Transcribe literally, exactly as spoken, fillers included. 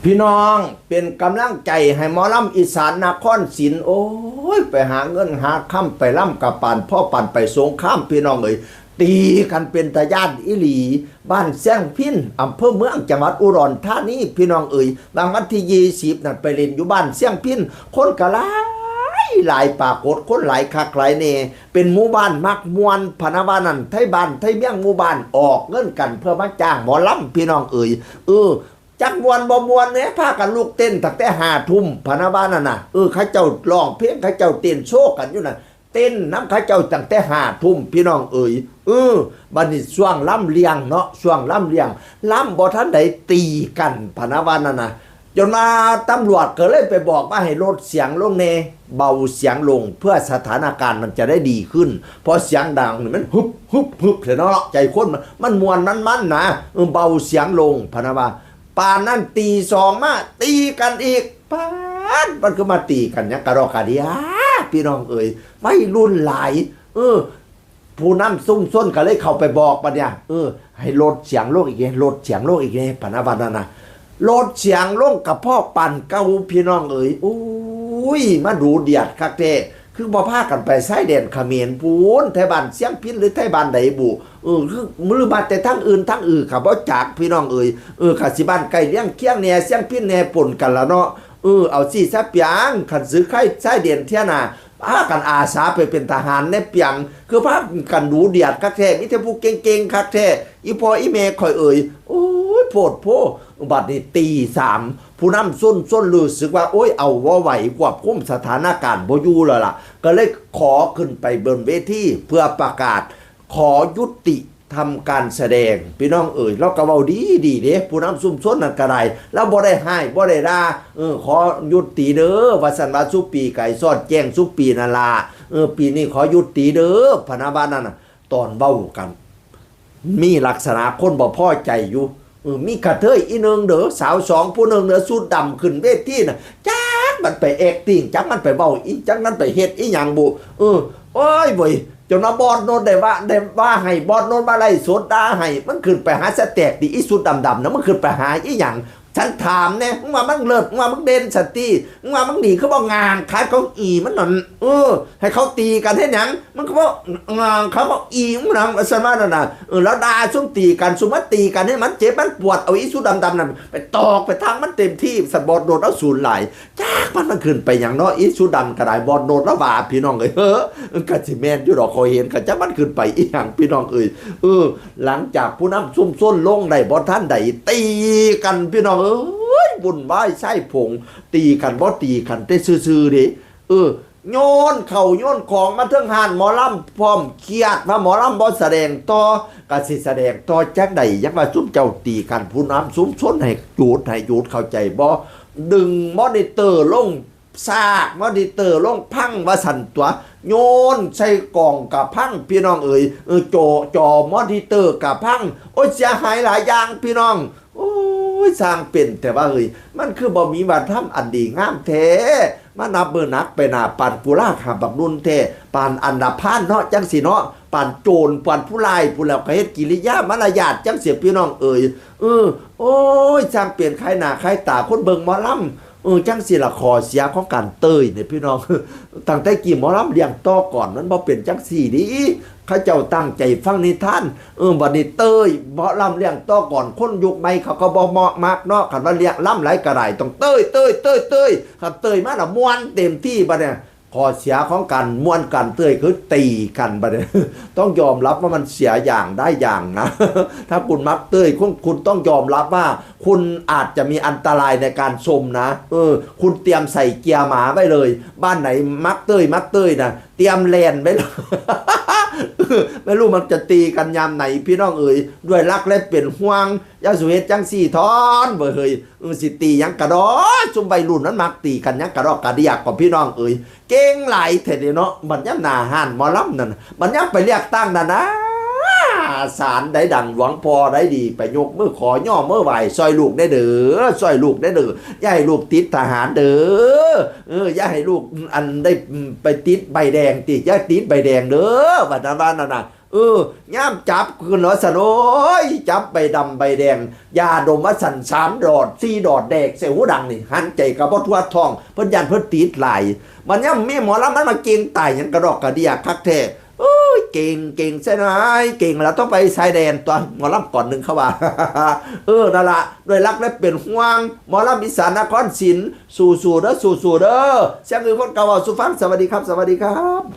พี่น้อง เป็นกำลังใจให้หมอลำอีสานนครศิลป์ โอ้ย ไปหาเงินหาคำ ไปลำกับปานพ่อปานไปสงคราม พี่น้องเอ๋ย ตีกันเป็นตาย้านอีหลี บ้านเสี้ยงพิน อำเภอเมือง จังหวัดอุดรธานี พี่น้องเอ๋ย บางวันที่ยี่สิบนั่นไปเล่นอยู่บ้านเสี้ยงพิน คนก็หลายหลาย ปรากฏคนหลายคักหลายแน่ เป็นหมู่บ้านมักม่วน พะนะว่านั่น ไทบ้านไทเมืองหมู่บ้านออกเงินกันเพื่อมาจ้างหมอลำ พี่น้องเอ๋ย เออ จักม่วนบ่ม่วนแหน่ พากันลุกเต้นตั้งแต่ห้าทุ่ม พะนะว่านั่นน่ะ เออ เขาเจ้าร้องเพลง เขาเจ้าเต้นโชว์กันอยู่นั่น เต้นนำเขาเจ้าตั้งแต่ห้าทุ่ม พี่น้องเอ๋ย เออ บัดนี้ช่วงลำเลียงเนาะ ช่วงลำเลียง ลำบ่ทันได้ตีกัน พะนะว่านั่นน่ะ จนว่าตำรวจก็เลยไปบอกว่าให้ลดเสียงลงแน่ เบาเสียงลง เพื่อสถานการณ์มันจะได้ดีขึ้น เพราะเสียงดังนี่มันฮึบฮึบฮึบเสียเนาะ ใจคนมัน มันม่วนมันมันนะ เออ เบาเสียงลง พะนะว่า ปานนั้นตีสองมา ตีกันอีก ปาด มันคือมาตีกันหยังกะดอกกะเดีย พี่น้องเอ๋ย วัยรุ่นหลาย เออ ผู้นำชุมชนก็เลยเข้าไปบอกบัดเนี่ย เออ ให้ลดเสียงลงอีกแน่ ลดเสียงลงอีกแน่ พะนะว่านั่นน่ะ ลดเสียงลงกับพ่อปานเก่า พี่น้องเอ๋ย อุ้ย มาดูเดือดคักแท้ คือบ่พากันไปชายแดนเขมรพู้น ไทบ้านเสี้ยงพินหรือไทบ้านใดบุ เออ คือ หรือมาแต่ทางอื่นทางอื่นก็บ่จัก พี่น้องเอ๋ย เออ ก็สิบ้านใกล้เรือนเคียงแน่ เสี้ยงพินแน่ ปนกันละเนาะ เออ เอาสิซะเปียง คันสิไคชายแดนเทื่อหน้า พากันอาสาไปเป็นทหารแน่เปียง คือพากันดูเดือดคักแท้ มีแต่ผู้เก่งๆคักแท้ อีพ่ออีแม่ข่อยเอ๋ย โอ้ย โพดโพ บัดนี้ตีสาม ผู้นำชุมชนรู้สึกว่า โอ้ย เอาบ่ไหว ควบคุมสถานการณ์บ่อยู่แล้วล่ะ ก็เลยขอขึ้นไปบนเวทีเพื่อประกาศ ขอยุติทำการแสดง พี่น้องเอ๋ย ลาวก็เว้าดีดีเด้ ผู้นำชุมชนนั่นก็ได้ ลาวบ่ได้ฮ้าย บ่ได้ด่า เออ ขอยุติเด้อ ว่าซั่น ว่าสู่ปีกายสอดแจ้งสู่ปีนั่นล่ะ เออ ปีนี้ขอยุติเด้อ พะนะว่านั่นน่ะ ตอนเว้ากัน มีลักษณะคนบ่พอใจอยู่ เออ มีกะเทยอีหนึ่งเด้อ สาวสองผู้หนึ่งเด้อ ชุดดำขึ้นเวทีน่ะ จักมันไปแอ็กติง จักมันไปเว้าอี จักมันไปเฮ็ดอีหยังบุ เออ โอ้ยเว้ย จนว่าบอสโนดได้ว่า ได้ว่าให้บอสโนดมาไลฟ์สดด่าให้ มันขึ้นไปหาสแต็กติ อีชุดดำๆน่ะ มันขึ้นไปหาอีหยัง ฉันถามแน่ มึงว่ามึงเลิศ มึงว่ามึงเด่นสันติ มึงว่ามึงดี คือบ่งางขายเก้าอี้มันนั่น เออ ให้เขาตีกันเฮ็ดหยัง มันก็บ่งางเขาเก้าอี้มันหนัง ว่าซั่นว่านั่นน่ะ เออ แล้วด่าซุมตีกัน ซุมมาตีกันให้มันเจ็บมันปวด เอาอีชุดดำๆนั่นไปตอกไปทางมันเต็มที่ สันบอสโนดเอาศูนย์หลาย จักมันมันขึ้นไปหยังเนาะ อีชุดดำก็ได้ บอสโนดแล้วว่า พี่น้องเอ้ย เฮ้อ มันก็สิแม่นอยู่ดอก ข้อยเห็น ก็จักมันขึ้นไปอีหยัง พี่น้องเอ้ย เออ หลังจากผู้นำชุมชนลงได้บ่ทันได้ ตีกัน พี่น้องเอ้ย วุ่นวายไส้ผง ตีกันบ่ตีกันแต่ซื่อๆเด้ เออ โยนเข้าโยนของมาเทิงฮ้านหมอลำ พร้อมเครียดว่าหมอลำบ่แสดงต่อ ก็สิแสดงต่อจักใด ยังว่าซุมเจ้าตีกัน ผู้นำชุมชนให้หยุด ให้หยุด เข้าใจบ่ ดึงมอนิเตอร์ลง ซากมอนิเตอร์ลงพังว่าซั่นตั๊ว โยนใส่กล่องกะพัง พี่น้องเอ๋ย เออ จอ จอมอนิเตอร์กะพัง โอ้ย เสียหายหลายอย่าง พี่น้อง โอ้ย ช่างเป็นแต่ว่าเฮ้ย มันคือบ่มีวัฒนธรรมอันดีงามแท้ มานับมื้อหนักไปหน้า ปานกุลาคาบักนุ่นแท้ ปานอันดาพานเนาะ จังสิเนาะ ปานโจร ปานผู้ร้าย ผู้แล้วก็เฮ็ดกิริยามารยาทจังสิ พี่น้องเอ๋ย เออ โอ้ย ช่างเป็นขายหน้าขายตาคนเบิ่งหมอลำ เออ จังสิล่ะ ข้อเสียของการเต้ยเนี่ย พี่น้อง ตั้งแต่กี้หมอลำเลี้ยงต่อก่อน มันบ่เป็นจังซี่เด้ เขาเจ้าตั้งใจฟังนิทาน เออ บัดนี้เต้ย หมอลำเลี้ยงต่อก่อน คนยุคใหม่เขาก็บ่เหมาะมักเนาะ คันว่าเลี้ยงลำหลายก็ได้ ต้องเต้ย เต้ย เต้ย เต้ย คันเต้ยมาละม่วนเต็มที่บัดเนี่ย ข้อเสียของการม่วนการเต้ยคือตีกันบัดเนี่ย ต้องยอมรับว่ามันเสียอย่างได้อย่างนะ ถ้าคุณมักเต้ย คุณ คุณต้องยอมรับว่า คุณอาจจะมีอันตรายในการชมนะ เออ คุณเตรียมใส่เกียร์หมาไว้เลย บ้านไหนมักเต้ย มักเต้ยนะ เตรียมแล่นไว้เลย ไม่รู้มันจะตีกันยามไหน พี่น้องเอ๋ย ด้วยรักและเป็นห่วง อย่าสู่เฮ็ดจังซี่ทอนเว้ยเฮ้ย เออ สิตีหยังกะดอ ซุมวัยรุ่นมันมักตีกันหยังกะดอกกะเดียกกว่า พี่น้องเอ๋ย เก่งหลายแท้เด้เนาะ บัดยามหน้าฮ้านหมอลำนั่นน่ะ บัดยามไปเลือกตั้งนั่นนะ ศาลใดดังหลวงพ่อใดดี ไปยกมือขอย่อมือไหว้ ซ่อยลูกแด่เด้อ ซ่อยลูกแด่เด้อ อย่าให้ลูกติดทหารเด้อ เออ อย่าให้ลูกอันได้ไปติดใบแดงติ อย่าติดใบแดงเด้อ ว่าซั่นว่านั่นน่ะ เออย่ามจับขึ้นเนาะสัน โอ้ย จับใบดำใบแดง ยาดมว่าสัน สามดอดสี่ดอดแดกใส่หูดังนี่ หันใจกับบ่ทั่วท้อง เพิ่นย่านเพิ่นติดหลาย มันย่ำมีหมอลำมันมาเก่งตายหยังกระดอกกระเดียคักแท้ โอ้ย เก่งเก่งใช่ไหม เก่งแล้วต้องไปชายแดนตัวหมอลำก่อนหนึ่งเขาว่า เออนั่นละด้วยรักและเป็นห่วง หมอลำอีสานนครศิลป์ สู้ๆเด้อ สู้ๆเด้อ เสียงคือคนเก่าเว้าสู่ฟัง สวัสดีครับ สวัสดีครับ